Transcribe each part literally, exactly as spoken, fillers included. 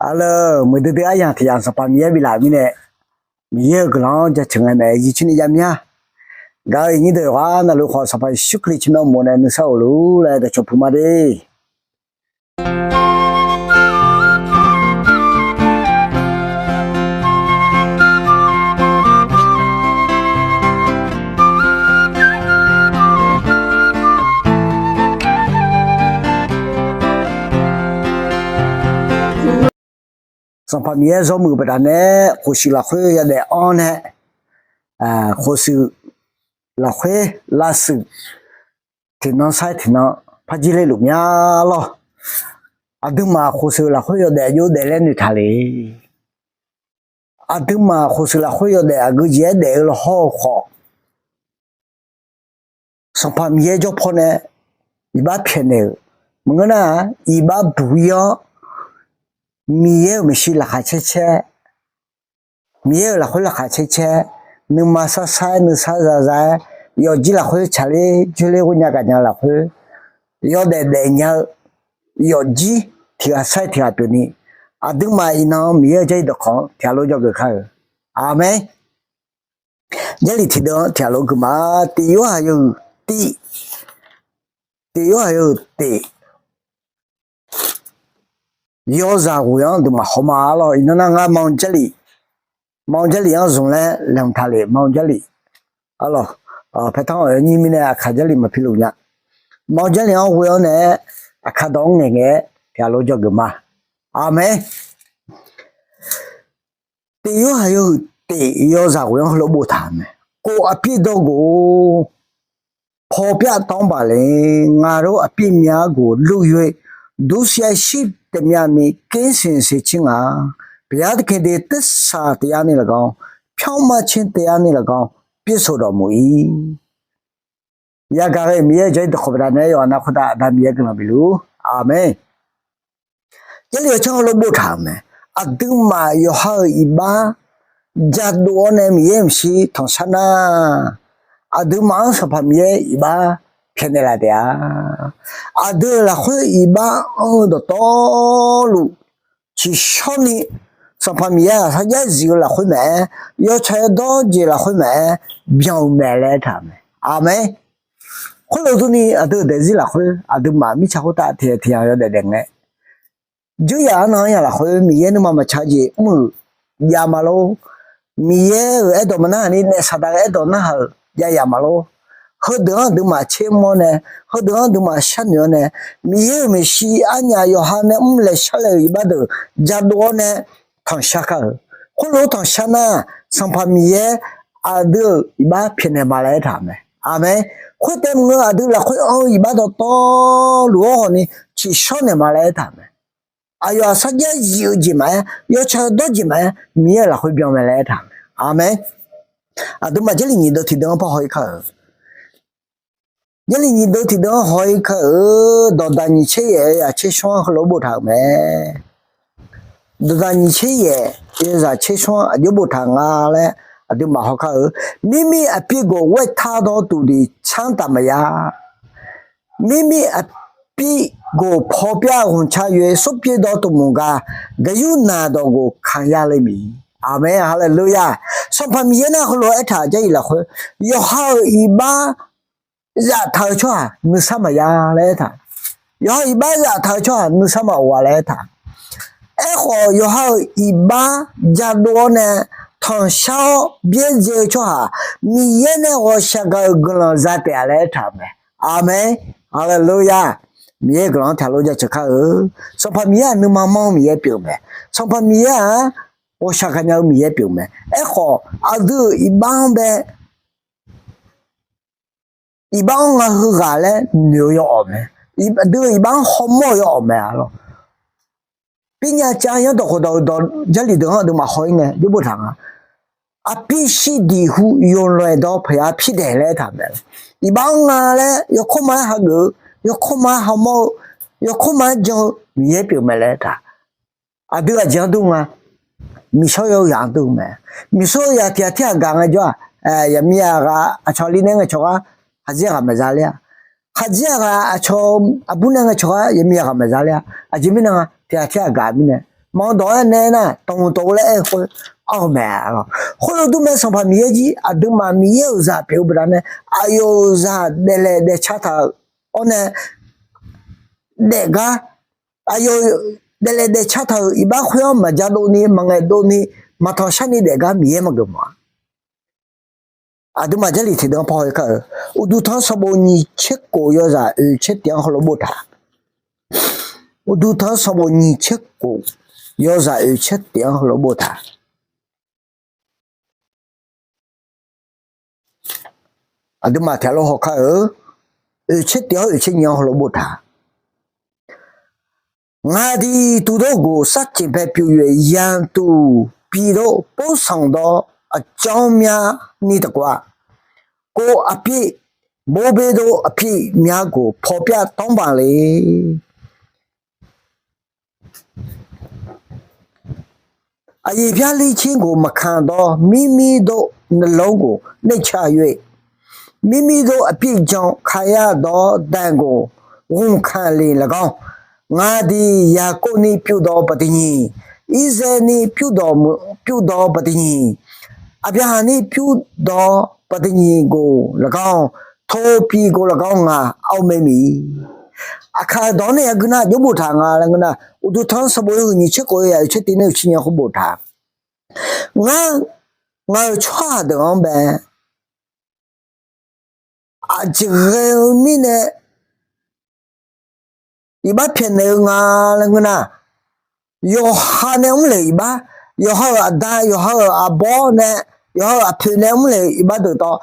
Arleuq muiqdui dui aryamq tiq yamq Sanqpaq Miqyaer biflaf-euq mirnae, Miqyaer-euq guiqlanq-anr jaceuq ngae mae. Yijir cirni jav mir-a. Gaq-euq iqnyir deuq yawqghaq navluf khawf, Sanqpaq Yeqsur Kali tsawrmyanr uqmov nae nuisar of luf-ur laer dawqcawq puq ma de. Sanqpaq Miqyaer zawr muiq baqdanae, khofshuif lafkhoer yawdaef anr nae, khofshuif lafkhoer lavshuif tiqnan sar-aer tiqnan parjir lerluf mya lawr. Aqduimaf khofshuif lafkhoer yawdaef aqjox daeflaer noeqtaq le. Aqduimaf khofshuif lafkhoer yawdaef aqgeu jeq-aer daef-eu lawhawr-eu khawf, Sanqpaq Miqyaer jawrpaw nae iqbax pyaeqnaeq-euq maqngeur nar-aq, iqbax buq-ir-awr Miqyaer-euq maeqshi laqkhaq caer caer, Miqyaer-euq lafkhoer laqkhaq caer caer, nuima sar sar-aer nuisar za za-aer, yawfjir lafkhoer tsaqler joerler ghoer nya gaqnya-eu lafkhoer, yawdaef daefnya-eu yawfjir tiq ghaq sar-aer tiq ghaq pyeufni, aqduimaf iqnan Miqyaer-euq Jarlif dawqkawq-anr tiq ghaq lof dzawgeuf kar-euq. Aqmeq. Jarlif tiqdeuv-anr tiq ghaq lof geuf ma. Tiq Yorhaq yawhuiq tiq, tiq Yorhaq yawhuiq tiq, yawzaq ghoeq-anr aqduimaf haw ma lawr. Iqnan nar ngar ma Jarlif, ma Jarlif-anr zmq laer laeqhmq taq lef ma Jarlif. Arlawq, paertanr-awq yawnyir mirnae aqkaq Jarlif maqpiluf nya. Ma Jarlif-anr ghoe-awr naeq-aer aqkaq dawq-anr ngaeqngaeq-aer tiq ghaq lof dzawgeuf ma. Aqmeq. Tiq Yorhaq yawhuiq tiq yawzaq ghoeq-anr heulof boftaq-euq mae. Kof aqpir dawrghof-or, paw pyav tawv-anr baqle, ngaq lof aqpir myav ghof luf yoe, duqsiq aqshir taef myav ni ကင်းစင်စေခြင်းငှာ ဘုရားသခင်သည် သစ္စာတရားနှင့်လည်းကောင်း ဖြောင့်မတ်ခြင်းတရားနှင့်လည်းကောင်း ပြည့်စုံတော်မူ၏. Yagaq ghae Miqyaer-euq Jarlif dawqkawq baqdanae yawqghaq nav khoertav Aqda Miqyaer guiqlanq bifluf-ur. Aqmeq. Jarlif-eu canr heulof boftaq-euq mae. Aqduimaf yawqha-euq iqbax jadov-awr nae Miqyaer-euq maeqshi tanqshar nar, aqduimaf-anr Sanqpaq Miqyaer iqbax pyaeqnaeq laf taef-a. Aqdui-euq lafkhoer iqbax anr-eu dawqtawvluf, tsiqshawrni Sanqpaq Miqyaer-aq sarjax zif-eu lafkhoer maqaer, yawtsaq yawdawr jeq lafkhoer maqaer, byan-eu mae laer aertaq-euq mae. Aqmeq. Khoerlof durni aqdui-euq daefzir lafkhoer aqduimaf mirtsaq khoertav tiq tiq yawdaef daef ngae, dzoeryaq arnan-anr yaq lafkhoer Miqyaer nuima maqtsaq jeq mr-euq jav ma lor. Miqyaer-euq aerdawq maqnar haqni naef Saqdaq-euq aerdawq narhaq-euq jav yaf ma lor. Heudeuq-anr aqduimaf tsermr-awr nae, heudeuq-anr aqduimaf sharnoeq-awr nae, Miqyaer-euq maeqshi arnyaf yawqha nae mrlaeq sharlaeq-euq iqbax deuq jadov-awr nae tanqshar kar-euq. Khoerlof-aer tanqshar nar, Sanqpaq Miqyaer aqdui-euq iqbax pyaeqnaeq ma laer aertaq-euq mae. Aqmeq. Khoertav maqngeur aqdui lafkhoer anr-eu iqbax dawqtawvluf-anr hawqni tsiqshawr naeq ma laer aertaq-euq mae. Aqyawf-aq sarjax zif-eu jeq maqaer, yawtsaq dawr jeq maqaer, Miqyaer-euq lafkhoer byan mae laer aertaq-euq mae. Aqmeq. Aqduimaf Jarlif nyiq deuv tiqdeuv-anr par haw-ir kar-euq. Jarlif nyiq deuv tiqdeuv-anr haw-ir kar-euq. Dawqdaq nyiq tser yaef-eu yawzaq tser smr-anr heulof boftaq-euq mae. Dawqdaq nyiq tser yaef yawzaq tser smr-anr aqjox boftaq nga laer aqduimaf haw kar-euq. Mirmir aqpir gof ghoer tar dawr tuq diq tsanr taf maqya. Mirmir aqpir gof paw pyav ghanqcar yoe, sawrpyev dawr tuq mq ga, gaqyur naq dawq gof kaq ya le miq. Aqmeq, haleluya. Sanqpaq Miqyaer nar heulof-aer aertaq Jarlif lafkhoer, yawqha-euq iqbax zaftaq-eu tsawrhaq nuisar maqya laer aertaq. Yawqha iqbax zaftaq-eu tsawrhaq nuisar maqof-a laer aertaq. Aerkhawf, yawqha-euq iqbax jadov-awr nae tanqshar-awr byaerdzae-eu tsawrhaq Miqyaer nae ghawqshaq gaq-euq guiqlanq za taef-a laer aertaq-euq mae. Aqmeq. Haleluya. Miqyaer-euq guiqlanq-anr taq lof jaceuq kar-eu. Sanqpaq Miqyaer-aq nuima manr-eu Miqyaer pyeuf-eu mae. Sanqpaq Miqyaer-aq ghawqshaq gaqnya-eu Miqyaer pyeuf-eu mae. Aerkhawf, aqdui-euq iqbax-anr bae iqbax-anr nga heughaq laer noeq-eu yawawf mae. Aqdui-euq iqbax-anr hawmawr-eu yawawf mae arlawq. Pirnya cav yanr dawq khofdawq-eu dawq Jarlif deuq-anr aqduimaf haw-ir ngae jawr boftaq nga. Aqpir shirdiq hu yawlanq-aer dawr paqya pirdaeq laer aertaq mae. Iqbax-anr nga laer yawkawr ma-aer hageuf-eu, yawkawr ma-aer hawmawr-eu, yawkawr ma-aer jan-eu Miqyaer pyeuf mae laer aertaq. Aqdui aqjeq-anr dur nga. Miqshawr yawzaq-anr dur-eu mae. Miqshawr yawzaq tiq ghaq tirghaq gaq ngae jawr-aq, yaqmir yaqghaq aqcawq li nae ngae cawq gar khaqdzer ghaq maqza ler-a. Khaqdzer ghaq aqcawq aqbur nae ngae cawq gar yaqmir yaqghaq maqza ler-a. Aqjeq mirnae nga tiq ghaq tirghaq gaq mirnae. Manq dawq-aer nae nar, tanqmuq tawq-eu laer aer-eu khoer, ar-eu mae. Khoerlof durmae Sanqpaq Miqyaer jir aqduimaf Miqyaer-euq zaq pyeuf-eu baqdanae, aqyawf-euq zaq daeflaeq daefca taq-euq-awr nae daefgar, aqyawf daeflaeq daefca taq-euq iqbax khoer-anr maqja dovni, maqngaeq dovni, maqtanqshar ni daefgar Miqyaer maqgeuf mawf-a. Aqduimaf Jarlif tiqdeuv-anr paw haw-ir kar-euq, Uqduq tanq sanqbof nyiq tser khof yawzaq oeq tser tiq-anr heulof boftaq. Uqduq tanq sanqbof nyiq tser khof yawzaq oeq tser tiq-anr heulof boftaq. Aqduimaf tiq ghaq lof haw kar-euq, oeq tser tiq-awr oeq tser nyiq-anr heulof boftaq. Ngaq diq tuqdov goq sarceq bae pyuv yoeq yantuq bi dov, pov sanq dawr aqcanr myav ni taqkov-a. Kov aqpir, bobe dov aqpir myav goq paw pyav tanr baq le. Aqyuif pyar lir cir goq maqkanq dawr, mirmir dov navlor goq naeq ca yoe. Mirmir dov aqpir jan kaq yar dawr daeq goq ghmq kanq le lafganr, ngaq diq Yaqkov ni pyurdawq baqda'nyiq, Irzaev ni pyurdawq, pyurdawq baqda'nyiq, Aqbyaqhaq ni pyurdawq baqda'nyiq goq lafganr, topiq goq lafganr ngaq ar-eu mae miq. Aqkaq-eu dawq-anr nae yagui nar jawr boftaq nga laer ngeur nar, Uqduq tanq sanqbof yawhuiq nyiq tser khof yawzaq oeq tser tiq nae oeq tser nyiq-anr khoer boftaq. Ngar, ngaq-euq tsawrhaq deuq-anr bae aqjeq ghae-eu mirnae iqbax pyaeqnaeq-eu nga laer ngeur nar, yawqha nae mrle-euq iqbax, yawqha-euq aqda, yawqha-euq aqbawr nae, yawqha-euq aqpoeq nae mrle-euq iqbax deuq tawv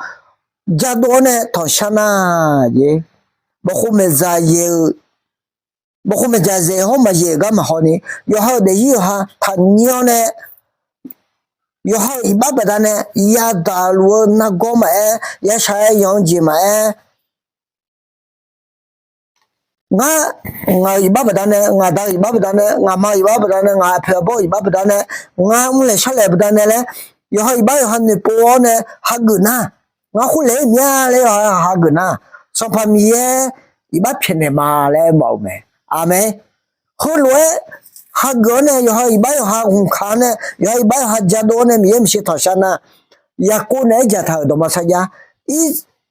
jadov-awr nae tanqshar nar, jeq, bawqkhov maeqdzaq yaeq-eu, bawqkhov maeqdzaq zaeq hawr maqyaeq-euq gar maqhaw ni, yawqha-euq daefzir yawqha taqnyir-awr nae, yawqha-euq iqbax baqdanae yadaq luf-eu nargawr maqaer, yashaq-aer yanq-eu jeq maqaer, ngar, ngaq-euq iqbax baqdanae, ngaq da-euq iqbax baqdanae, ngaqma-euq iqbax baqdanae, ngaq aqpoeq aqbawr-euq iqbax baqdanae, ngar mrlaeq sharlaeq baqdanae laer, yawqha iqbax yawqha noeqpov-awr nae hageuf nar, ngar khoerlaeq-aer mya laer yawqha hageuf nar, Sanqpaq Miqyaer iqbax pyaeqnaeq ma laer aermawf-eu mae. Aqmeq. Heulof-aer hageuf-awr nae yawqha iqbax yawqha ghmq kaq-awr nae yawqha iqbax yawqha jadov-awr nae Miqyaer maeqshi tanqshar nar, Yaqkov naeq-aer dzaqtaq-euq dawqma sarjax,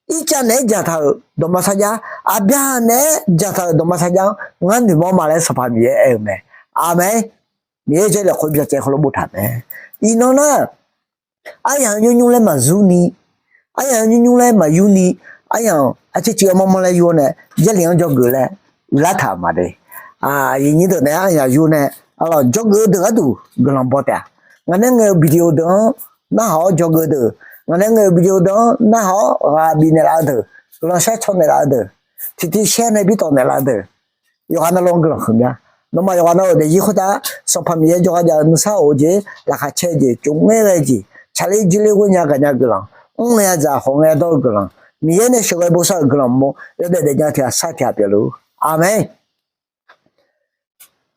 Irtsav naeq-aer dzaqtaq-euq dawqma sarjax, Aqbyaqhaq naeq-aer dzaqtaq-euq dawqma sarjax-anr ngar noeqmawr ma laer Sanqpaq Miqyaer aer-eu mae. Aqmeq. Miqyaer Jarlif khoer byacaev heulof boftaq mae. Iqnan nar, aryaq-anr nymrnymr laer maqzur ni, aryaq-anr nymrnymr laer maqyur ni, aryaq-anr arciv civ-awr manrmanr laer yur-awr nae Jarlif-anr dzawgeuf laer uiqlar taq-euq maqde. Aqyuif nyir deuq naeq-aer aryaq yur nae, arlawq dzawgeuf-eu deuq gharduq guiqlanq baw taef-a. Ngaq nae ngaeq-euq video deuq-anr narhaq-awr dzawgeuf-eu deuq, ngaq nae ngaeq-euq video deuq-anr narhaq-awr ghaq bifnaeq laf-eu deuq, guiqlanq shar caw naeq laf-eu deuq, tiqtiv shaer nae bitawq naeq laf-eu deuq, yawqghaq navluf-anr guiqlanq huiqmya. Nawmaf yawqghaq navluf daefzir khoertav Sanqpaq Miqyaer jawrgar jav-eu nuisar of-eu jeq, laqkhaq caer-eu jeq, tsovngaer ghae-eu jeq, tsaqler jirler ghoer nya gaq nya guiqlanq, mrngae adzaq khawf ngae dawr-eu guiqlanq, Miqyaer nae sheuqghae bosav-euq guiqlanq mawr yawdaef daefnya tiq ghaq sar tiq ghaq pyeufluf. Aqmeq.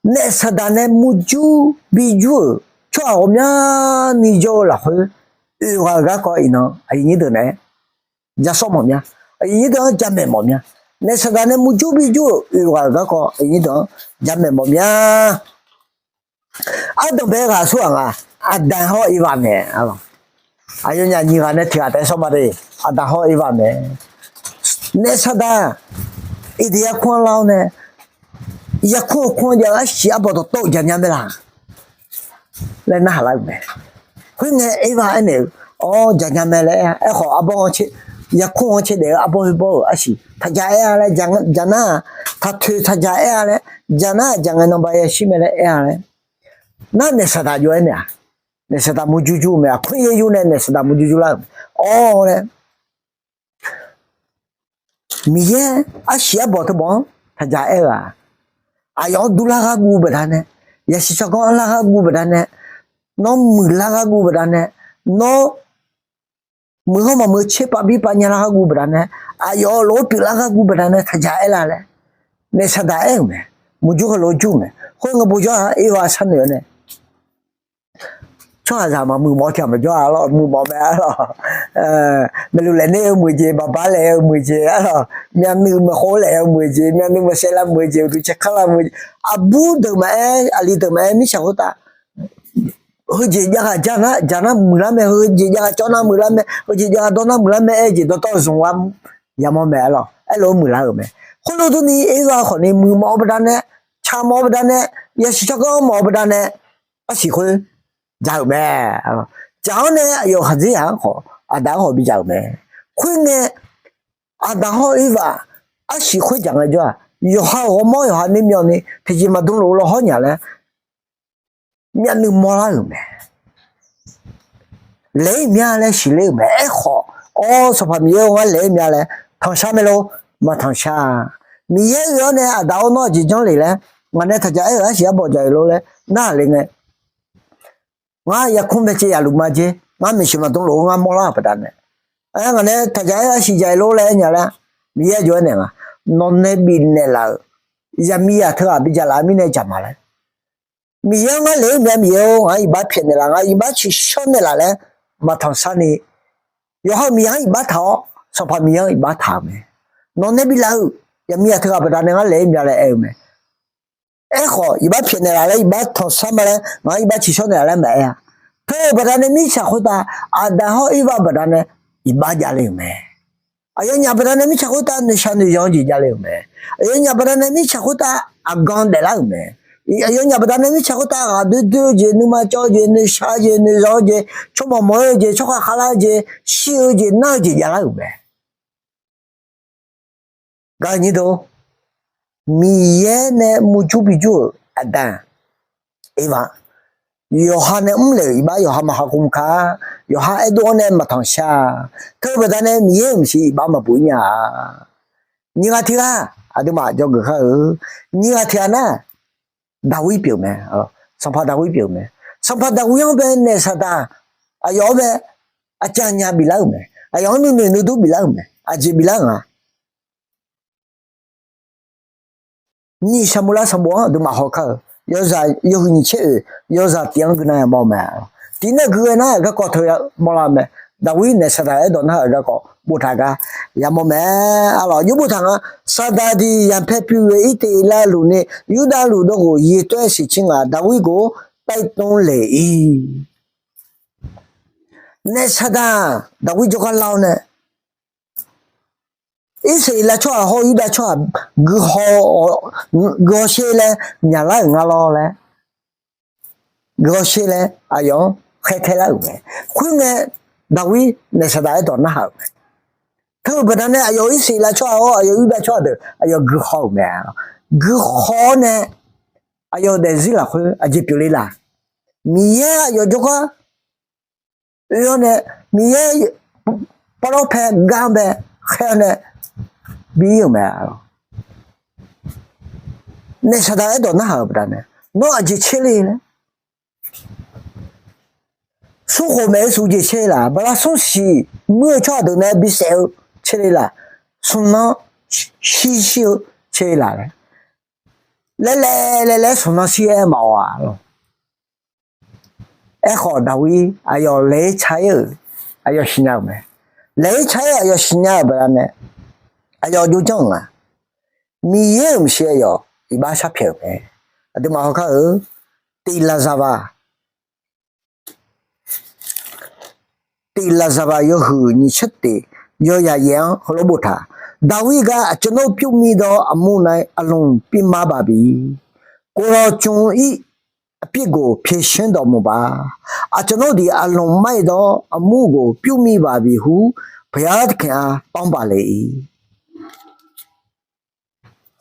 Naef saqdaq nae murjur bijur-euq tsawrhaq ghawqmyani jawr-eu lafkhoer, oeq ghaq-euq garkawv iqnan aqyuif nyir deuq naeq-aer jasawr mawf mya. Aqyuif nyir deuq-anr jamaeq mawf mya. Naef saqdaq nae murjur bijur-euq oeq ghaq-euq garkawv aqyuif nyir deuq-anr jamaeq mawf mya. Ardanqbae ghaq aqsurghaq nga, Aqdaq hawr Irvaq mae. Aqyawfnyaf nyiq ghaq nae tiq ghaq taef-aer sawr ma de. Aqdaq hawr Irvaq mae. Naef saqdaq iqdui yarkmr-anr lar-awr nae, yarkmr-eu kmr-anr jav-eu arsiq arbawq dawqtawv-euq jaqnya mae laq laer narhaq lar-euq mae. Khoerngae Irvaq aernaeq-eu, Awr, jaqnya mae laer aer-a. Aerkhawf arbawr-anr, yarkmr-anr caer daef-eu arbawr khoerbawr-euq arsiq taqjaq aer-a laer, jaq nar-aq taqtoeq taqjaq aer-a laer, jaq nar-aq jaq ngae nanba yashir mae laer aer-a laer. Nar naef saqdaq jov-aer naeq-aq, naef saqdaq murjur jur-eu mae. Aqkuir yaer yur nae naef saqdaq murjur jur lar-euq mae. Awr laer Miqyaer arsiq arbawq teubawq-anr taqjaq aer-eu-aq, aqyawf-anr durlar gharguv baqdanae, yasiq tsawrganr anrlar gharguv baqdanae, nawr muiqlar gharguv baqdanae, nawr muiq-anr maqmuiq-eu tser pav bir pav nya lar gharguv baqdanae, aqyawf lof-aer pyeuflar gharguv baqdanae taqjaq aer lar laer naef saqdaq aer-euq mae. Murjur heulof-aer jur-eu mae. Khoerngae bojawr-aq Irvaq sharnoeq-awr nae, Aqzaq maqmuiq mawf tiq ghaq maqjawr-a lawr, muiq mawf mae-a lawr. Maeqluq laef ner-eu muiq jeq, baqbaq laef-eu muiq jeq-a lawr, myavnuiv maqkhov laef-eu muiq jeq, myavnuiv maqsaev lav muiq jeq, uqduq caerkanr lav muiq jeq, aqbur deuq maqaer, aqli deuq maqaer, mirtsaq khoertav heujeq jav ghaq ja nar, jaq nar muiqlar mae, heujeq jav ghaq cawv nar muiqlar mae, heujeq jav ghaq dawr nar muiqlar mae, aer-eu jeq dawqtawv zmq-a yamawr mae-a lawr, aerlof-aer muiqlar-euq mae. Khoerlof durni Erzav khawfni muiq mawf-eu baqdanae, tsaq mawf-eu baqdanae, yasiq tsawrganr mawf-eu baqdanae, arsiq khoer ja-euq mae. Jaq-anr nae aqyawf khaqdzerzaq-anr khawf, aqda-anr khawf bidzaq-euq mae. Khoerngae, Aqda hawr Erzav arsiq khoer dzaq ngaejawr-aq, yawqha ghawrmawr yawqha nermyawvni tiqjeq maqdmluf-eu lawhawr nya laer myavnuiv mawrlar-euq mae. Laeq-ir mya laer siqler-euq mae. Aerkhawf, Awr, Sanqpaq Miqyaer-or, ngar laeq-ir mya laer tanqshar mae lor? Maqtanqshar-a. Miqyaer oe-awr nae Aqda-or, nawr aqjeq janrle laer ngaq nae taqdzaq aer-euq arsiq arbawq dzaq-euq lor laer narhaq le ngae, ngar yarkmr baecaev yaqluf ma jer, ngar maeqshi maqdmluf-eu ngar mawrlar-euq baqdanae, aer, ngaq nae taqdzaq aer-eu arsiq dzaq-euq lor laer aer nya laer, Miqyaer aqjox aernaeq nga, nawq nae bifnaeq laf-euq zaqmiqzaq teughaq bidzaq laf-eu mirnae dzaq ma laer. Miqyaer-anr ngar laeq-ir mya, Miqyaer-or, ngaq-anr iqbax pyaeqnaeq laf, ngaq-anr iqbax tsiqshawr naeqlaf laer maqtanqsharni, yawqha-euq Miqyaer-anr iqbax taq-awr, Sanqpaq Miqyaer-anr iqbax taq-euq mae. Nawq nae biflaf-euq zaqmiqzaq teughaq baqdanae ngar laeq-ir mya laer aer-eu mae. Aerkhawf, iqbax pyaeqnaeq laf laer, iqbax tanqshar ma laer, ngaq-anr iqbax tsiqshawr naeqlaf laer maqaer-a. Teu-euq baqdanae mirtsaq khoertav, Aqda hawr Erzav baqdanae iqbax javle-euq mae. Aqyawfnyaf baqdanae mirtsaq khoertav noeqshaq noeqzanq-eu jeq javle-euq mae. Aqyawfnyaf baqdanae mirtsaq khoertav aqgan daeflar-euq mae. Aqyawfnyaf baqdanae mirtsaq khoertav ghaqdoer doer-eu jeq, nuima cawv-eu jeq, noeqshaq-eu jeq, noeqzanq-eu jeq, tsawrmawq mawq-aer-eu jeq, tsawrkhav khavlar-eu jeq, shir-eu jeq, nar-eu jeq javlar-euq mae. Gaqnyir deuq, Miqyaer nae murjur bijur-euq Aqda, Erzav, yawqha nae mrlaeq-euq iqbax yawqha maqha kmr ka, yawqha aerdov-anr nae maqtanqshar. Teu-eu baqdanae Miqyaer-euq maqsiq iqbax maqbuq-ir nya-a. Nyiq ghaq tiq ghaq aqduimaf dzawgeuf kar-eu. Nyiq ghaq tiq ghaq nar, Daqwir pyeuf mae. Sanqpaq Daqwir pyeuf mae. Sanqpaq Daqwir-anr bae naef Saqdaq aqyawf-anr bae aqcav nya biflar-euq mae. Aqyawf-anr nuinoeq nuidur biflar-euq mae. Aqjeq biflar nga, Nyiq Saqmuqlav sanqbof-anr aqduimaf haw kar-eu, yawzaq yawhuiq nyiq tser oeq, yawzaq tiq-anr gui nar yamawr-eu mae. Tiq nar gui ghae nar garkawv teu yamawr lar-eu mae. Daqwir naef Saqdaq aerdawq narhaq-euq garkawv boftaq gar yamawr mae. Arlawq, jov boftaq nga, Saqdaq diq yaqpae pyuiq ghae-ir tevlavluf ni, Yurdav luf dawqghof yeqtoer siqcir ngaq, Daqwir gof taevdmr le-ir. Naef Saqdaq Daqwir jawrgar lar-awr nae, Irsaqleqlav tsawrhaq hawr Yurdav tsawrhaq guihaw, guihaw sher laer myaqlar-euq nga lawr laer, guihaw sher laer aqyawf-anr khaertae lar-euq mae. Khoerngae, Daqwir naef Saqdaq aerdawq narhaq-euq mae. Teu-eu baqdanae aqyawf Irsaqleqlav tsawrhaq hawr aqyawf Yurdav tsawrhaq deuq aqyawf guihaw-euq mae. Guihaw-awr nae aqyawf-euq daefzir lafkhoer aqjeq pyeufle laf? Miqyaer aqyawf jawrgar oe-awr nae, Miqyaer pavlawr pae gar-anr bae khaer-awr nae bi-ir-euq mae. Naef Saqdaq aerdawq narhaq-euq baqdanae, nawr aqjeq tser le laer, smrkhof maeq-eu suf jeq tser le laf? Bala smr siq muir-eu tsawrhaq deuq nae bisaef-eu tser le laf? Smrnan shir shir-eu tser le laf laer, laer laer laer laer smrnan shir-aer maqawq-a lawq. Aerkhawf Daqwir aqyawf laeq-aer ca-aer-euq aqyawf siqnya-euq mae. Laeq-aer ca-aer aqyawf siqnya-euq baqdanae, aqyawf jov janr-euq nga. Miqyaer-euq maqsiq aqyawf iqbax sharpyaeq-euq mae. Aqduimaf hawkar-eu, tiq Laqzaqbaq, tiq Laqzaqbaq yawhuiq nyiq tser tiq, yawzaq yaef-anr heulof boftaq, Daqwir gar, ကျွန်ုပ်ပြုမိသောအမှု၌ အလွန်ပြင်းမားပါပြီ။ ကိုယ်တော်ကျွန်၏ အပြစ်ကို ဖြေရှင်းတော်မူပါ။ အကျွန်ုပ်သည် အလွန်မိုက်သောအမှုကို ပြုမိပါပြီဟု ဘုရားသခင်အား တောင်းပန်လေ၏။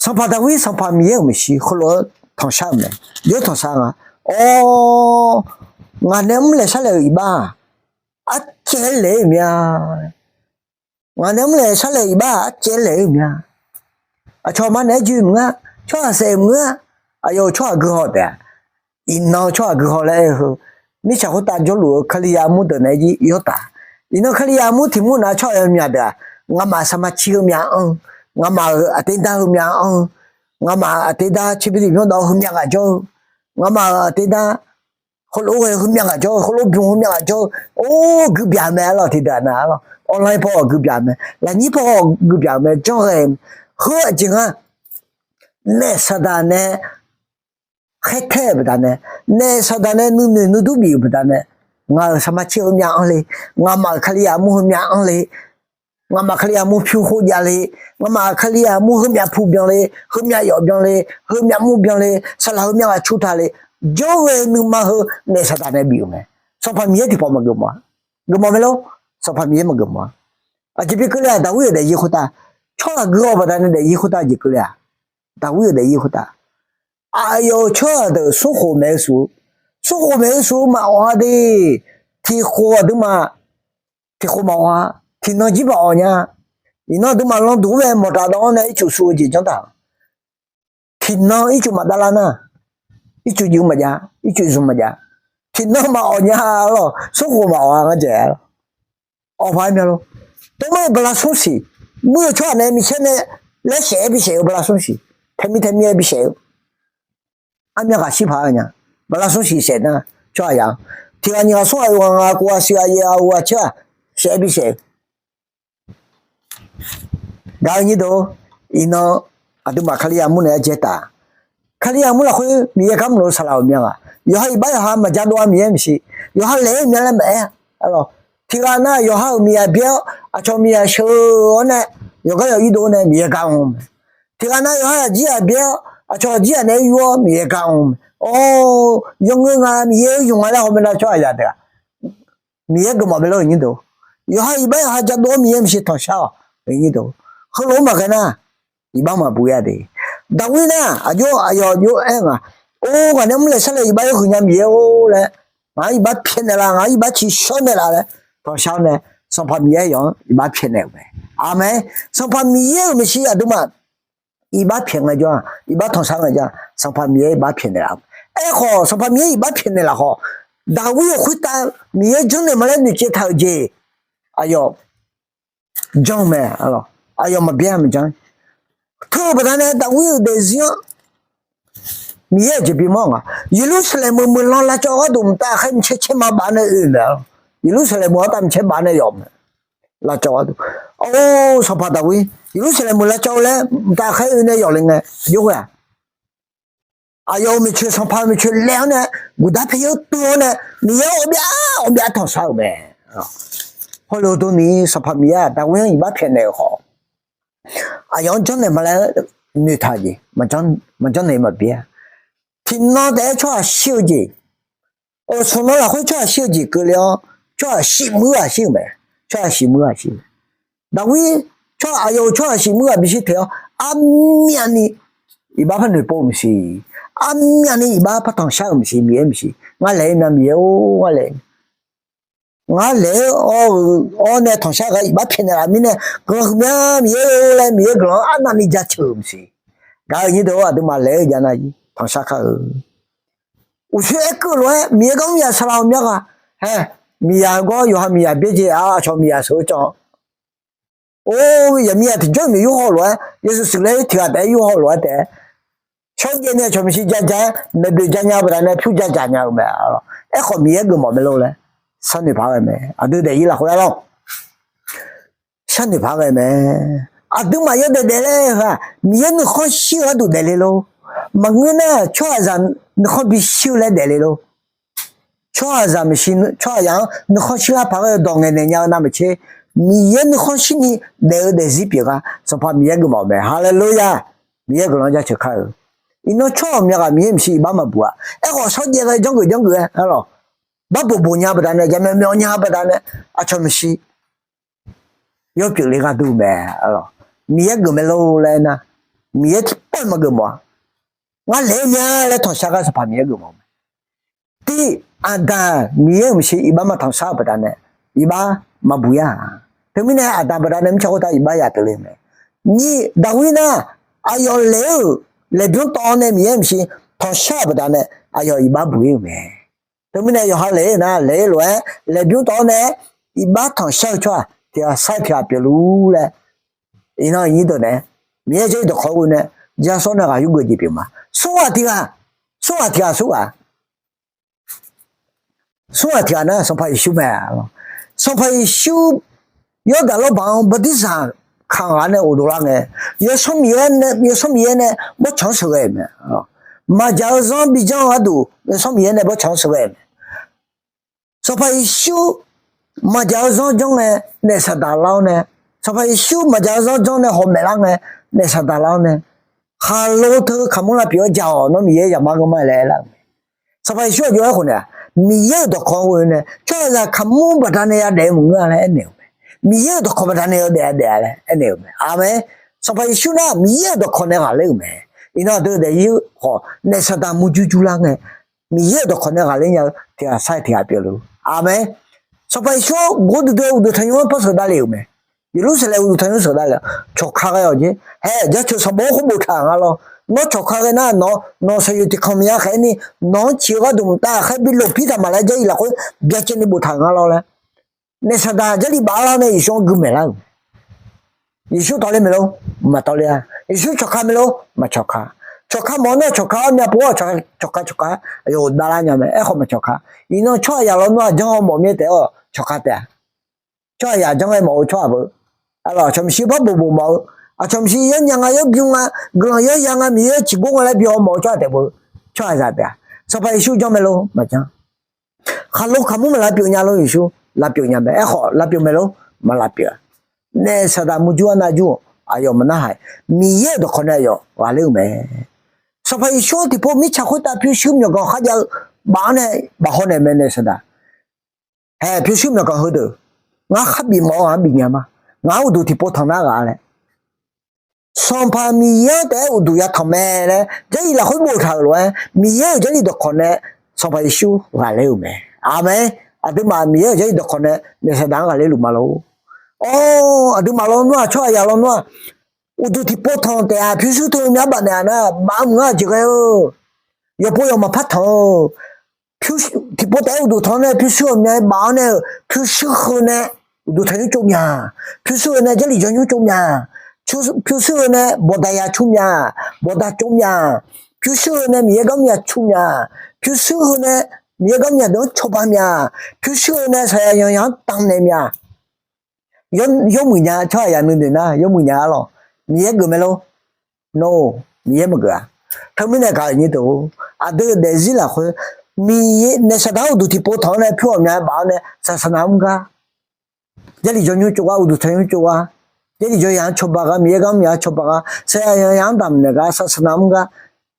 Sanqpaq Daqwir Sanqpaq Miqyaer-euq maeqshi heulof-aer tanqshar-euq mae. Yawtanqshar nga, Awr, ngaq nae mrlaeq sharlaeq-euq iqbax-aq, arcaev-aer laeq-ir mya. Ngaq nae mrlaeq sharlaeq iqbax-aq, arcaev-aer laeq-ir mya. Aqcawq ma naeq-aer joe maqngeur, tsawrhaq saef maqngeur-a. Aqyawf-euq tsawrhaq guihaw taef-a. Iqnan-eu tsawrhaq guihaw laer aer-eu heu, mirtsaq khoertav jawrluf-eu Kalizaq armur deuq naeq-aer jir yawr taf. Iqnan Kalizaq armur tiq mur nav-eu tsawrhaq yawmyaq deuq-aq, ngamaf saqma ci heumyav anr-eu, ngamaf-euq aqdeqdaq heumyav anr-eu, ngamaf-euq aqdeqdaq ciqbirliq byanrdawv heumyav ghaq jawr-eu, ngamaf-euq aqdeqdaq Heulof-aer ghae heumyav ghaq jawr-eu, heulof bymq heumyav ghaq jawr-eu, or, guibyaq mae arlawq, tiqdeuq-aq nar arlawq, online paw-awq guibyaq mae, lafnyir paw-awq guibyaq mae, janrghae-eu, heu aqjeq nga, naef saqdaq nae khaertae-euq baqdanae, naef saqdaq nae nuinoeq nuidur bif-euq baqdanae, ngaq-euq saqmaqtser heumyav anr le, ngaqmaf-euq Kalizaq armur heumyav anr le, ngaqmaf Kalizaq armur pyur khov jav le, ngaqmaf Kalizaq armur heumyav pu byan le, heumyav yawf byan le, heumyav mur byan le, saqlaq heumyav ghaq cu taq le, janrghae nuima heu naef saqdaq nae bif-euq mae. Sanqpaq Miqyaer tiqpawf maqgeuf mawf-a. Geufmawf mae lor. Sanqpaq Miqyaer maqgeuf mawf-a. Aqjeq bi keuvle-aq, Daqwir-euq daefzir khoertav, tsawrhaq gui-awq baqdanae daefzir khoertav jeq keuvle-aq, Daqwir-euq daefzir khoertav, aqyawf-euq tsawrhaq deuq smrkhof maeq-eu shuf-eu, smrkhof maeq-eu shuf-eu maqawq-a de. Tiqkhof aqduimaf, tiqkhof maqawq-a, tiqnan jir maqawq nya. Iqnan aqduimaf landuq-anr bae mawqtaf dawv-anr nae ircuf shuf-eu jeq janr taq. Tiqnan ircuf maqdav lar nar, ircuf juv maqjav, ircuf zmq maqjav. Tiqnan maqawq nya lawq, smrkhof maqawq-a ngar dzaeq-a lawq. Awqpaq-aer mya lor. Tov mar-eu bala smr siq, muir-eu tsawrhaq nae micaer nae laer saef-aer bi saef-eu bala smr siq, taemir taemir-aer bi saef-eu. Armyav ghaq shir paq-aer nya, bala smr siq saef nar, tsawrhaq yaf-anr tiq ghaq nyiq ghaq smr ghaq oeq ghaq ngaq ghaq kov ghaq siq ghaq yaeq ghaq ghof ghaq caer-aq, saef-aer bi saef-eu. Gaq-eu nyir deuq, iqnan aqduimaf Kalizaq armur nae-aer dzae taf. Kalizaq armur lafkhoer Miqyaer gar mq lof-eu saqlaq-euq myav ghaq, yawqha iqbax yawqha maqja dov-a Miqyaer maqsiq, yawqha laeq-aer myav laer maqaer-a lawq. Tiq ghaq nar yawqha-euq miqyaq byaer-awr aqcawq miqyaq sheuq-awr nae, yawqgar yawq ir dov-awr nae Miqyaer gar anr-eu mae. Tiq ghaq nar yawqha aqjir ghaq byaer-awr aqcawq aqjir ghaq naeq-aer yur-awr Miqyaer gar anr-eu mae. Or, yawngeur nga Miqyaer-eu yawq nga laer hawmae nar tsawrhaq yaf taef-a. Miqyaer geufmawf mae lor-eu nyir deuq. Yawqha iqbax yawqha ja dov-awr Miqyaer maqsiq tanqshar-awq. Heulof-aer maqghae nar, iqbax maqbuq-ir-a de. Daqwir nar aqjox aqyawf aqjox aer nga, or, ngaq nae mr laeq sar laeq iqbax yawhuiq nya Miqyaer-or laer, ngaq-anr iqbax pyaeqnaeq laf, ngaq-anr iqbax ciqshawr naeq laf laer tanqshar-awr nae, Sanqpaq Miqyaer yawf-anr iqbax pyaeqnaeq-euq mae. Aqmeq. Sanqpaq Miqyaer-euq maeqshi aqduimaf iqbax pyaeq ngaejawr-aq, iqbax tanqshar ngaejawr-aq, Sanqpaq Miqyaer iqbax pyaeqnaeq laf-eu. Aerkhawf Sanqpaq Miqyaer iqbax pyaeqnaeq laf khawf, Daqwir-euq khoertav Miqyaer janrnaeq ma laer noeqtsaev taq-euq jeq, aqyawf janr-eu mae. Aqyawf maqbyaer-a maqjanr. Teu-eu baqdanae Daqwir-euq daefzir-anr Miqyaer-euq jeq bimawr nga. Yeqlursaqlaeq meuq meuq lan lavcawv gharduq mqtav aqkhaer mqcaer caer ma baf nae oe-euq mae. Yeqlursaqlaeq meuq-anr tav mqcaer baf nae yawf mae. Lavcawv gharduq, or, sanqpaq Daqwir, Yeqlursaqlaeq meuq lavcawv laer mqtav aqkhaer oe nae yawf le ngae, aqjox ghae-aq, aqyawf-euq maeqtsoeq sanqpaq-euq maeqtsoeq laev-awr nae, guqdar paeq yawr tov-awr nae, Miqyaer-anr ghawqmyav ghawqmyav tanqshar-euq mae. Hawluf dovni Sanqpaq Miqyaer-aq Daqwir-anr iqbax pyaeqnaeq-euq khawf, aqyawf-anr janrnaeq ma laer noeqtaq jeq, maqjanr naeq maqbyaer-a. Tiqnan taef-aer tsawrhaq shir-eu jeq, awq smq nan lafkhoer tsawrhaq shir-eu jeq keuvle-awr, tsawrhaq shif muir ghaq shir-euq mae. Tsawrhaq shif muir ghaq shir-eu mae. Daqwir, tsawrhaq aqyawf-euq tsawrhaq shif muir ghaq bishir teq-awr, armyavni iqbax par noeqpov-eu maqsiq, armyavni iqbax par tanqshar-euq maqsiq, Miqyaer maqsiq, ngar laeq-aer mya Miqyaer-or, ngar laeq-aer mya, ngar laeq-aer awr-eu, awr nae tanqshar gar iqbax pyaeqnaeq laf mirnae, guiqlanq huiqmya Miqyaer-or laer Miqyaer guiqlanq-anr arnavni jaceuq-euq maqsiq. Gaq-eu nyir deuq-or, aqduimaf laeq-aer jav nar jir tanqshar kar-eu. Uqshoe aerkeuv lof-aer Miqyaer gar mr yaf saqlaq-euq mya ghaq, hae, miqyaq gawr yawqha miqyaq byaerdzae-a, aqcawq miqyaq sheuq-eu can. Or, yaqmiqyaq tiqjawr-iq maeq yurhaw lof-aer, Yeqsur shuif laer tiq ghaq taef-aer yurhaw lof-aer taef-aer, shawrjaev nae aqcawq maeqshi ja ja-aer maeqboeq ja nya-eu baqdanae pyur ja dzaq nya-eu mae. Aerkhawf Miqyaer geufmawf mae lor laer sharnoeq paq ghae mae. Aqdui daefzir lafkhoer-aer lawr, sharnoeq paq ghae mae. Aqduimaf yawdaef daefle-eu-aq, Miqyaer nuikhanr shir-eu gharduq daefle lor. Maqngeur nar tsawrhaqzaq nuikhanr bishir-eu laer daefle lor. Tsawrhaqzaq maeqshi, tsawrhaqzaq-anr nuikhanr shirlar paq ghae-eu dawq ngaeqnaeq nya-eu navmaqtser, Miqyaer nuikhanr shirni daef-eu daefzir pyeuf gar Sanqpaq Miqyaer geufmawf-eu mae. Haleluya! Miqyaer guiqlanq jaceuq kar-eu. Iqnan tsawrhaq mya ghaq Miqyaer maeqshi iqbax maqbuq-a. Aerkhawf shawrjaev ghae janrgeuf janrgeuf-aer, aerlawq, bar bof bof nya baqdanae, jaqmyawf myawf nya baqdanae, aqcawq maeqshi yawpyeuf le gharduq mae. Miqyaer geuf mae lor laer nar, Miqyaer tiqpawf maqgeuf mawf-a. Ngar laeq-aer mya laer tanqshar gar Sanqpaq Miqyaer geufmawf mae. Tiq, Aqdaq Miqyaer-euq maeqshi iqbax maqtanqshar-eu baqdanae iqbax maqbuq-ir-a. Teumirnae Aqdaq baqdanae mirtsaq khoertav iqbax yaf teuv le mae. Nyiq, Daqwir nar aqyawf laeq-eu laeqbymr tawv-awr nae Miqyaer maeqshi tanqshar-euq baqdanae aqyawf iqbax buq-ir-euq mae. Teumirnae yawqha laeq-aer nar laeq-aer lof-aer laeqbymr tawv-awr nae iqbax tanqshar-eu tsawrhaq tiq ghaq sar-eu tiq ghaq pyeufluf laer, iqnan iqnyir deuq nae, Miqyaer jawr-ir dawqkawq ghoe nae, jarsawr nae ghaq yurgeuf jeq pyeuf ma. Smr ghaq tiq ghaq, smr ghaq tiq ghaq smr ghaq tsawrhaq tiq ghaq nar Sanqpaq Yeqsur mae. Sanqpaq Yeqsur Yawrdaq lawrbaq-anr bartirsaq kamq ghaq nae ghofdov lar ngae, Yawsanr Miqyaer nae, Yawsanr Miqyaer nae bawrtsanq-anr sheuqghae-euq mae. Maqdzaq-eu zanr bijanr-eu gharduq Yawsanr Miqyaer nae bawrtsanq-anr sheuqghae-euq mae. Sanqpaq Yeqsur maqdzaq-eu zanr janr ngae naef Saqdaq lar-awr nae, Sanqpaq Yeqsur maqdzaq-eu zanr janr nae hawq maef lar ngae naef Saqdaq lar-awr nae, khaqlo teu kaqmur lavpyeuf-awr dzaq-awq, nawr Miqyaer zaqmar ngeur ma laer aerlar-euq mae. Sanqpaq Yeqsur aqjox-aer khawf nae-aq, Miqyaer-euq dawqkawq-anr ghoe nae tsawrhaqzaq kaqmur baqdanae yadaef-eu maqngeur-a laer aernaeq-euq mae. Miqyaer-euq dawqkawq baqdanae yadaef-a daef-a laer aernaeq-euq mae. Aqmeq. Sanqpaq Yeqsur nar Miqyaer-euq dawqkawq nae ghaqler-euq mae. Iqnan aqdui-euq daefzir khawf naef Saqdaq murjur jurlar ngae, Miqyaer-euq dawqkawq nae ghaqler nya-eu tiq ghaq sar-iq tiq ghaq pyeuf luf-eu. Aqmeq. Sanqpaq Yeqsur-anr gordui dui-eu uqduq tanqnymr-anr par sheuqdav lef-euq mae. Yeqlursaqlaeq uqduq tanqnymr sheuqdav lef-a, cawqka ghae-awq jeq. Hae, jaceuq sanqbof-anr khoer boftaq-euq nga lawr. Nawr cawqka ghae nar nawq, nawq saqyoeq tiq kanq maqya khaeq-aer ni, nawq-anr ciq-eu gharduq mqtav ghaqkhaer bi lof pir taq maq laer Jarlif lafkhoer byacaevni boftaq-euq nga lawr laer, naef Saqdaq Jarlif baf-aer lar nae Yeqsur-anr gui maeqlar-euq mae. Yeqsur tawvler maeq lor, maqtawvler-a. Yeqsur cawqka maeq lor, maqcawqka. Cawqka mawf-awr nar cawqka-awr myav pov-awr cawqka cawqka, aqyawf ghofdav lar nya mae. Aerkhawf maqcawqka. Iqnan tsawrhaqzaq lawnmr-aq janr-awr mawf mir taef-awr cawqka taef-a. Tsawrhaqzaq janr-aer mawf-eu tsawrhaq beu, aqlawq aqcawq maqshi par bof bof mawf-eu, aqcawq maqshi yawnya nga yawbymr nga, guiqlanq yawya nga Miqyaer ciqgor nga laer byaw mawf-eu tsawrhaq taef beu, tsawrhaqzaq taef-a. Sanqpaq Yeqsur janr maeq lor, maqjanr. Khaqlo kaqmur maq lavpyeuf nya lor, Yeqsur lavpyeuf nya mae. Aerkhawf lavpyeuf maeq lor, maq lavpyeuf-a. Naef Saqdaq murjur arnav jur-euq aqyawf maqnar haiq, Miqyaer-euq dawqkawq nae aqyawf ghaqler-euq mae. Sanqpaq Yeqsur-anr tiqpov mirtsaq khoertav pyurshuir myawqganq kharjav-eu baf-anr nae baf haw naeq mae naef Saqdaq. Hae, pyurshuir myawqganq heudeuq, ngar kharbif mawf-eu ghaq-anr bif nya ma. Ngaq-anr uqduq tiqpov tanq nar ghaq laer, Sanqpaq Miqyaer-anr taef-aer uqduq yatanq mae laer Jarlif lafkhoer boftaq-euq lof-aer, Miqyaer-euq Jarlif dawqkawq nae Sanqpaq Yeqsur ghaqler-euq mae. Aqmeq. Aqduimaf Miqyaer-euq Jarlif dawqkawq nae naef Saqdaq-anr ghaqler luf ma lor. Awr, aqduimaf lawnmr-aq, tsawrhaqzaq lawnmr-aq, uqduq tiqpov tanq taef-aq pyurshuir teu myav baf naeq-a nar, baf-eu maqngeur-aq jeq ghae-eu. Yawqpov yawq maqpar tanq-eu. Tiqpov taef-aer uqduq tanq-awr nae pyurshuir ghawqmya baf-awr nae-euq pyurshuir heu nae uqduq tanqnymr tsov mya. Pyurshuir heu nae Jarlif jawrnymr tsov mya. Pyurshuir heu nae bawqdaq ya cur mya. Bawqdaq tsov mya. Pyurshuir heu nae Miqyaer gar mr ya cur mya. Pyurshuir heu nae Miqyaer gar mr ya deuq-anr cawba mya. Pyurshuir heu nae saqyaq yanqyaq-anr damq naeq mya. Yawmuiq nya, tsawrhaqzaq nuinoeq nar yawmuiq nya-a lawq. Miqyaer geuf mae lor. Nawr-or, Miqyaer maqgeuf-a. Teumirnae gaq-euq nyir deuq-or, aqdui-euq daefzir lafkhoer, Miqyaer naef Saqdaq-anr uqduq tiqpov tanq-awr nae pyur ghawqmya baf-awr nae saqsaqnav mr gar, Jarlif jawrnymr tsov gar, uqduq tanqnymr tsov gar, Jarlif jawryaq-anr cawba gar, Miqyaer gar mr ya-anr cawba gar, saqyaq yanqyaq-anr damq naeq gar, saqsaqnav mr gar,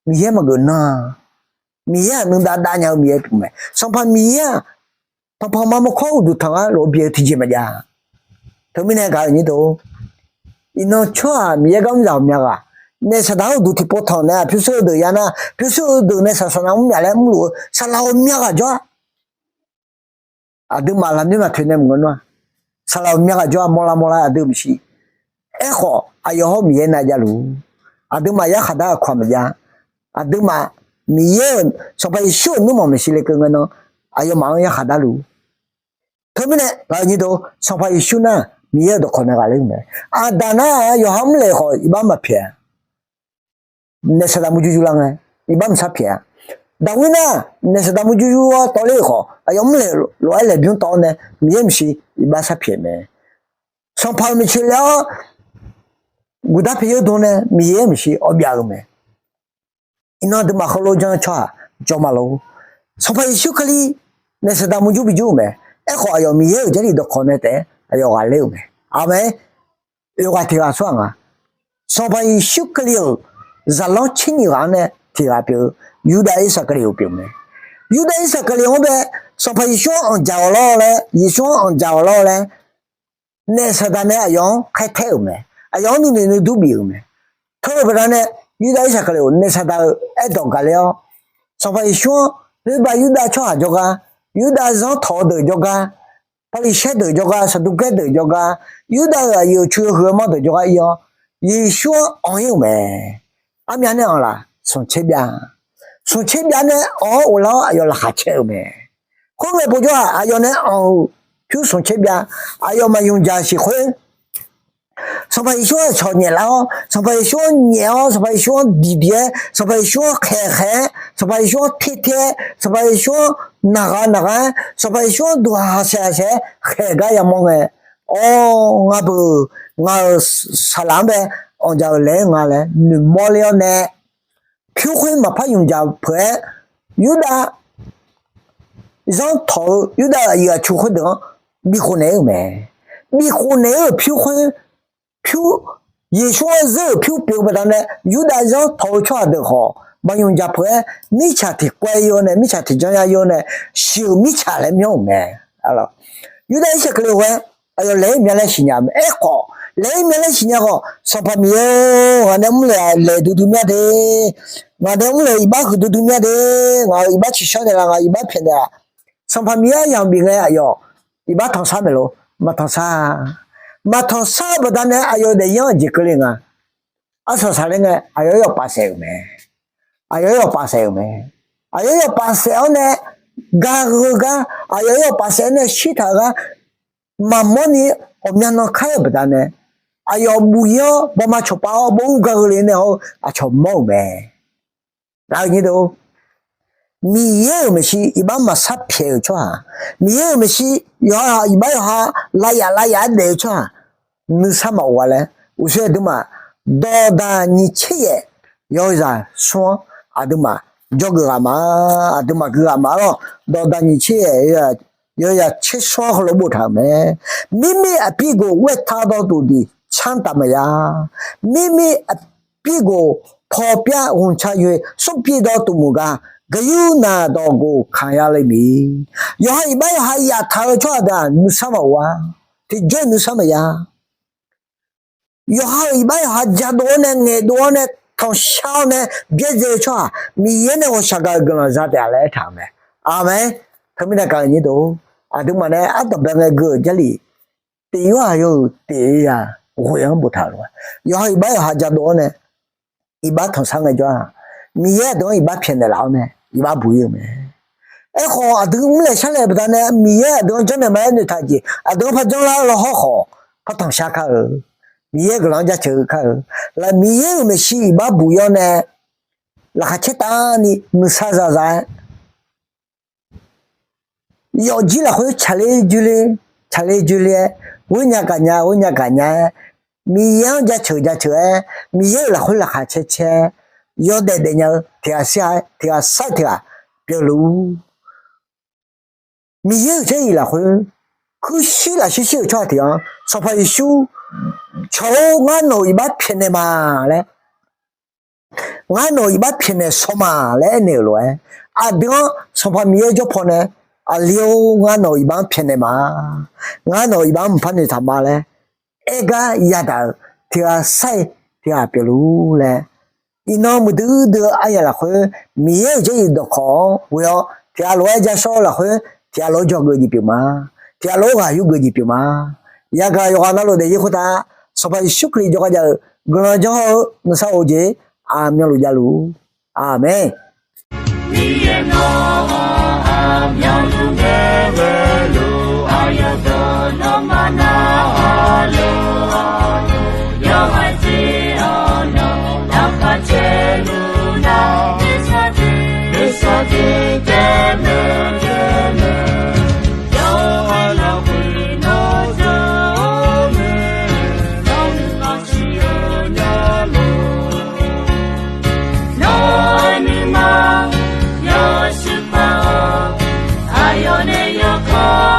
Miqyaer maqgeuf nar-a. Miqyaer-aq nuidav dav nya-eu Miqyaer pyeuf mae. Sanqpaq Miqyaer-aq, panqpanq ma mawrkawr uqduq tanq gar lof-aer byae-eu tiqjeq maqjav. Teumirnae gaq-euq nyir deuq-or, iqnan tsawrhaq Miqyaer gar mr zaq ghawqmya ghaq, naef Saqdaq-anr uqduq tiqpov tanq naeq-aq pyurshuir heudeuq ya nar, pyurshuir heudeuq nae saqsaqnav mr mya laer mrluf-eu saqlaq ghawqmya ghaq jawr-a. Aqduimaf lafnoer maqtoeq nae maqngeur nar-aq, saqlaq ghawqmya ghaq jawr-a. Mawrlar mawrlar aqdui maqsiq. Aerkhawf aqyawf hawr Miqyaer nav javluf-ur. Aqduimaf yarkhaq dar-eu kawq maqjav. Aqduimaf Miqyaer-euq Sanqpaq Yeqsur-euq nuirmanq maeqshi lekeuv ngae nan, aqyawfmaf-anr yarkhaq darluf-ur. Teumirnae gaq-euq nyir deuq-or, Sanqpaq Yeqsur nar Miqyaer-euq dawqkawq nae ghaqler-eu mae. Aqdaq nar yawqha mrlaeq khawf iqbax maqpyaeq-a. Naef Saqdaq murjur yurlar ngae, iqbax maqsar pyaeq-a. Daqwir nar naef Saqdaq murjur yur-awr tawvler-euq khawf, aqyawf mrlaeq lof-aer laeqbymr tawv-awr nae Miqyaer maqsiq, iqbax sar pyaeq mae. Sanqpaq-euq maeqtsoeq laer-awr guqdar paeq yeur dm nae Miqyaer maqsiq awv byav-eu mae. Iqnan aqduimaf heulof janr-eu tsawrhaq jawr ma lor. Sanqpaq Yeqsur Kali naef Saqdaq murjur bijur-euq mae. Aerkhawf aqyawf Miqyaer-euq Jarlif dawqkawq nae taef-aer aqyawf ghaqler-euq mae. Aqmeq. Oeq ghaq tiq ghaq tsawrhaq nga. Sanqpaq Yeqsur Kali-euq zaqlanr tser nyiq ghaq-anr nae tiq ghaq pyeuf-eu Yurdav Irsaqkali-euq pyeuf mae. Yurdav Irsaqkali-anr bae Sanqpaq Yeqsur-anr anqdzaq ghawq lawr laer, Yeqsur-anr anqdzaq ghawq lawr laer, naef Saqdaq nae aqyawf-anr khaertaer-euq mae. Aqyawf-anr nuinoeq nuidur bif-euq mae. Teu-euq baqdanae Yurdav Irsaqkali-euq naef Saqdaq-euq aerdawq gaqler-awr, Sanqpaq Yeqsur-anr khoerbav Yurdav tsawrhaq jawrgar, Yurdav zanr tawq-eu deuq jawrgar, Paqliqsaer deuq jawrgar, Saqduqgaer deuq jawrgar, Yurdav-euq aqyuif-euq cu yawhuiq-eu manr deuq jawrgar ir-awr, Yeqsur-anr anq ir-euq mae. Armyav nae anq laf, smq tser byav. Smq tser byav nae anq-awr ghoflar-awr aqyawf laqkhaq caer-euq mae. Khoerngae povjawr-aq aqyawf nae anq-euq pyur smq tser byav, aqyawfmaf ymq dzaq siq khoer Sanqpaq Yeqsur-anr aqcawq nyaeflar-awr, Sanqpaq Yeqsur-anr nyaef-awr, Sanqpaq Yeqsur-anr diqdiq-aer, Sanqpaq Yeqsur-anr khaeqkhaeq-aer, Sanqpaq Yeqsur-anr terter-aer, Sanqpaq Yeqsur-anr naqghaq naqghaq-aer, Sanqpaq Yeqsur-anr duqhaq haqsaeq haqsaeq-aer khaeq gar yamawr ngae, awr, ngar beuq, ngaq-euq saqlaq-anr bae anqjaq-euq laeq-aer nga laer noeqmawr ler-awr nae, pyur khoer maqpar ymq jaq peuq-aer, Yurdav zanr tawq-eu Yurdav-euq aqyuif aqtsu khoerdeuq-anr bikhof naeq-ir-euq mae. Bikhof naeq-ir-euq pyur khoer, pyur, Yeqsur-anr zeur-euq pyur pyeuf-eu baqdanae Yurdav zanr tawq-eu tsawrhaq deuq khawf, maqymq jaq peuq-aer mirtsaq tiq kawv-aer yur-awr nae, mirtsaq tiq janr yar yur-awr nae, shiq-euq mirtsaq laer myanr-euq mae. Yurdav Irsaqkaqli ghof-aer aqyawf laeq-ir mya laer siqnya-eu mae. Aerkhawf, laeq-ir mya laer siqnya khawf, Sanqpaq Miqyaer-or, ngaq nae mrlaeq laeq duidui mya de. Ngaq nae mrlaeq iqbax huiqdui dui mya de. Ngaq-euq iqbax ciqshawr naeqlaf, ngaq-euq iqbax pyaeqnaeq-a. Sanqpaq Miqyaer yamq bif ngae aqyawf iqbax tanqsar maeqlor, maqtanqsar. Maqtanqsar-eu baqdanae aqyawf-euq daefzir-anr aqjeq keuvle nga. Arsaq saqler ngae aqyawf-aer yawf paf saef-euq mae. Aqyawf-aer yawf paf saef-euq mae. Aqyawf-aer yawf paf saef-awr nae, gar heu gar, aqyawf-aer yawf paf saef-awr nae shirtaq-eu gar maqmawr ni ghawqmya nan kar-euq baqdanae, aqyawf buq-ir-awr bawma cawqpav-awr bawr ur gar keuvle nae hawr-eu aqcawq mawr-euq mae. Aqnyir deuq, Miqyaer-euq maeqshi iqbax maqsar pyaeq-euq tsawrhaq, Miqyaer-euq maeqshi yawqha iqbax yawqha lavyaf lavyaf-aer daef-eu tsawrhaq, nuisar maqof-a laer uqshoe aqduimaf dawqdaq nyiq tser yaef yawzaq smr-anr aqduimaf jawrgeuf ghaq ma, aqduimaf gui ghaq ma lawr. Dawqdaq nyiq tser yaef yawzaq tser smr-anr heulof boftaq-euq mae. Mirmir aqpirgof ghoer taq dawrduq diq canr taf maqya. Mirmir aqpirgof paw pyar ghmqca yoeq smrpir dawrduq muiq gar, gaqyur naq dawq gof kaq ya le miq. Yawqha iqbax yawqha yaftaq-eu tsawrhaq deuq-aq nuisar maqof-a. Tiqjawr nuisar maqya. Yawqha-euq iqbax yawqha jadov-awr nae ngaeqdov-awr nae tanqshar-awr nae byaerdzae-eu tsawrhaq Miqyaer nae ghawqshaq gaq-euq guiqlanq za taef-a laer aertaq-euq mae. Aqmeq. Teumirnae gaq-euq nyir deuq, aqduimaf nae ardanqbae ngae gui-euq Jarlif tiq yawr-aq yawhuiq tiq yaq ghoeq-anr boftaq-euq lof-aer, yawqha iqbax yawqha jadov-awr nae iqbax tanqsar ngaejawr-aq, Miqyaer aqdui-anr iqbax pyaeqnaeq laf-awr nae iqbax buq-ir-euq mae. Aerkhawf aqdui mrlaeq sharlaeq baqdanae Miqyaer aqdui-anr janrnaeq ma-aer noeqtaq jeq, aqdui-anr par janrlar-eu lawr hawrkhawf par tanqshar kar-eu, Miqyaer guiqlanq-anr jaceuq-eu kar-eu, Miqyaer-euq maeqshi iqbax buq-ir-awr nae laqkhaq caertavni nuisar zaza-aer yawfjir lafkhoer tsaqler joerler, tsaqler joerler-aer, ghoernya gaqnya ghoernya gaqnya-aer, Miqyaer-anr jaceuq jaceuq-aer, Miqyaer-euq lafkhoer laqkhaq caer caer-aer, yawdaef daefnya-eu tiq ghaq shir-aer tiq ghaq sar-aer tiq ghaq pyeufluf-ur. Miqyaer-euq Jarlif lafkhoer kuirshir lafshir shir-euq tsawrhaq tiq ghaq-anr Sanqpaq Yeqsur cawq-or, ngar nawq-euq iqbax pyaeqnaeq ma laer, ngar nawq-euq iqbax pyaeqnaeq shaw ma laer aernaeq-euq lof-aer, aqdui-anr Sanqpaq Miqyaer jawr pawnae, Aqli-or, ngar nawq-euq iqbax-anr pyaeqnaeq ma. Ngar nawq-euq iqbax-anr mqpar noeqtaq ma laer aer gar yadaq-euq tiq ghaq sar-ir tiq ghaq pyeufluf-ur laer, iqnan muiqdui uiqdui-eu aryamq lafkhoer Miqyaer-euq Jarlif dawqkawq-anr ghoe-awr tiq ghaq lof-aer jashawr-eu lafkhoer tiq ghaq lof-aer jawrgeuf jeq pyeuf ma. Tiq ghaq lof-aer ghaq yurgeuf jeq pyeuf ma. Yagaq yawqghaq navluf daefzir khoertav Sanqpaq Yeqsur Kali jawrgar jav-eu guiqlanq janr hawr-eu nuisar of-eu jeq aqmyanluf javluf-ur. Aqmeq. Miqyaer nawq-anr aqmyanluf ngaeqghae luf, aqyawf dawq nawmaf narhaq luf-awr, yawhaiq jeq-awr nawq laqkhaq caer luf nar, nuisar de, nuisar de, jaev mae, jaev mae. Yawqghaq lafkhoer nawr jawr-eu mae, nawr nuima siq-eu nya lor. Nawr-eu nuima yawshuif paq-awr, aqyawf nae yawkawr